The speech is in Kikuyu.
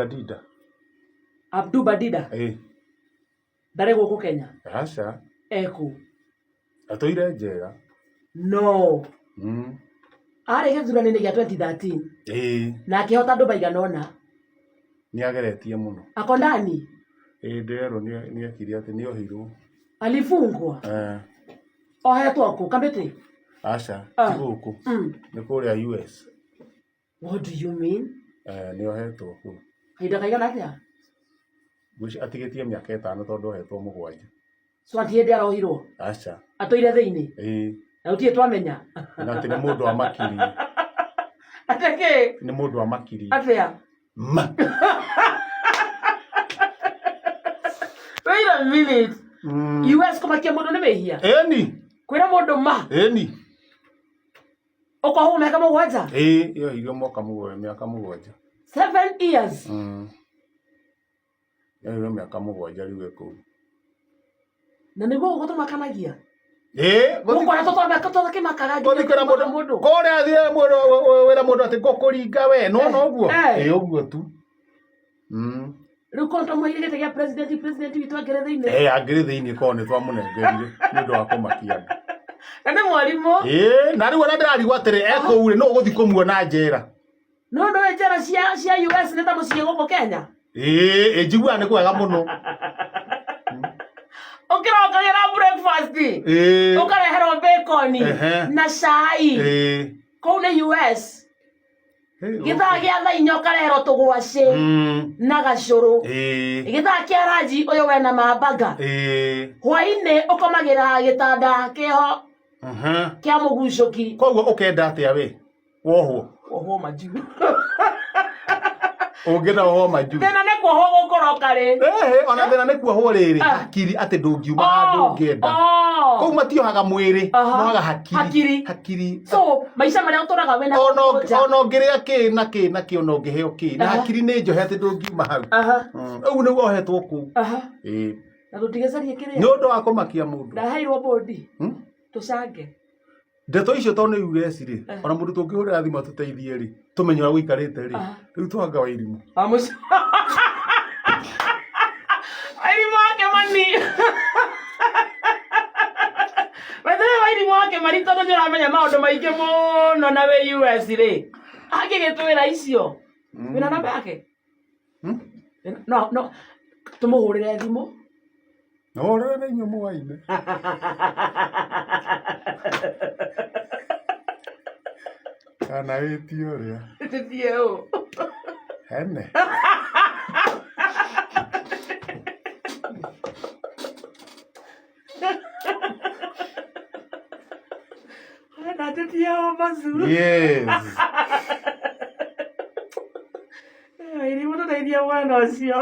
Abdadida. Abduba Dida Ĩĩ. Ndarĩ gũkũ Kenya? Aca. Ekũ? Atũire njera. No. Arĩ gĩthurano-inĩ gĩa 2013 na akĩhota andũ maigana ũna. Nĩ ageretie mũno. Ako ndani? Ĩĩ, ndĩrerwo nĩ ekire atĩ nĩ ohirwo. Alifungwa? Eh. Ohetwo kũ? Kamĩtĩ? Aca, Ah. ti gũkũ. Nĩ kũrĩa US. What do you mean? Eh, nĩ ohetwo kũu. Kahinda kaigana atĩa? Ngwĩciria atigĩtie mĩaka 5 tondũ ohetwo 7. So ati hĩndĩ arohirwo? Aca. Atũire thĩinĩ? Ĩĩ. Na gũtirĩ twamenya? Na atĩ nĩ mũndũ wa makiri. Atĩ kĩ? Nĩ mũndũ wa makiri. Atĩa? Ma. Wait a minute. US kũmakia mũndũ nĩ wĩhia? Ĩni. Kwĩra mũndũ ma? Ĩni. Ũkohwo mĩaka 7? Ĩĩ, yohirio mwaka 7, mĩaka 7. 7 years? Yohirio mĩaka 7 rĩu ĩ kũu. Na nĩguo gũkũ tũmakanagia? Ĩĩ, Gũkũ ona tũtakĩmakaga nginya gũthiĩ kwĩra tũmaka mũndũ mũndũ. Kũrĩa thiĩ wĩra mũndũ atĩ ngũkũringa we, nĩwona ũguo? Eh. Ĩĩ, ũguo tu. Rĩu korwo twamũheire gĩtĩ gĩa president, president witũ angĩrĩ thĩinĩ. Eh, angĩrĩ thĩinĩ korwo nĩ twamũnengerire nĩ ũndũ wa kũmakia andũ. Na nĩ mwarimũ. Ĩĩ, na rĩu ona ndĩrarigwo atĩrĩ, ekũu rĩ, nũ ũgũthiĩ kũmuona njera? No ndũĩ njera cia US nĩ ta mũciĩ gũkũ Kenya? Ĩĩ, njiguaga nĩ kwega mũno. Ũkĩrokagĩra breakfast. Ũkareherwo bacon na cai. Kũu nĩ US. Gĩthaa gĩa thaa 4 ũkareherwo tũgwacĩ na gacũrũ. Gĩthaa kĩa ranji ũyũ wena mambaga. Hwainĩ ũkomagĩra gĩtanda kĩho kĩa mũgucũki. Koguo ũkenda atĩa we? Wohwo. Wohwo majuu. Ũngĩenda wohwo majuu. Thĩna nĩ kuohwo gũkũroka rĩ. Ĩhĩ, ona thĩna nĩ kuohwo rĩrĩ, Ah. hakiri atĩ ndũngiuma handũ ũngĩenda. Oh. Kũu matiohaga mwĩrĩ, Aha. mohaga hakiri. Hakiri. Hakiri. So, maica marĩa ũtũraga wĩna Ona gũkũ nja. ona ũngĩrĩa kĩ na kĩ na kĩ ona ũngĩheo kĩ na Aha. hakiri nĩ njohe atĩ ndũngiuma hau. Aha. Ũguo nĩguo ohetwo kũu. Aha. Ĩĩ. Na tũtigĩcarie kĩrĩa. Nĩ ũndũ wa kũmakia mũndũ. Ndaheirwo bũndi. Tũcange. Ndeto icio tondũ nĩ US rĩ, Eh. ona mũndũ tũngĩhũrĩra thimũ atũteithie rĩ, tũmenye ũrĩa gũikarĩte rĩ, Aha. rĩu twanga wa irimũ. Vamos. Wairimũ wa Kĩmani. Wethere wairimũ wa Kĩmani tondũ nĩ ũramenya maũndũ maingĩ mũno na wĩ US rĩ. Angĩgĩtwĩra icio. Wĩna namba yake? No, no. Tũmũhũrĩre thimũ. No ũrĩre na inyuĩ mũwaine. Kana wĩtie ũrĩa. Tũthiĩ ũ. Hene. Hena tũthiĩ ũ macu. Yes. Wairimũ tũteithie mwana ũcio.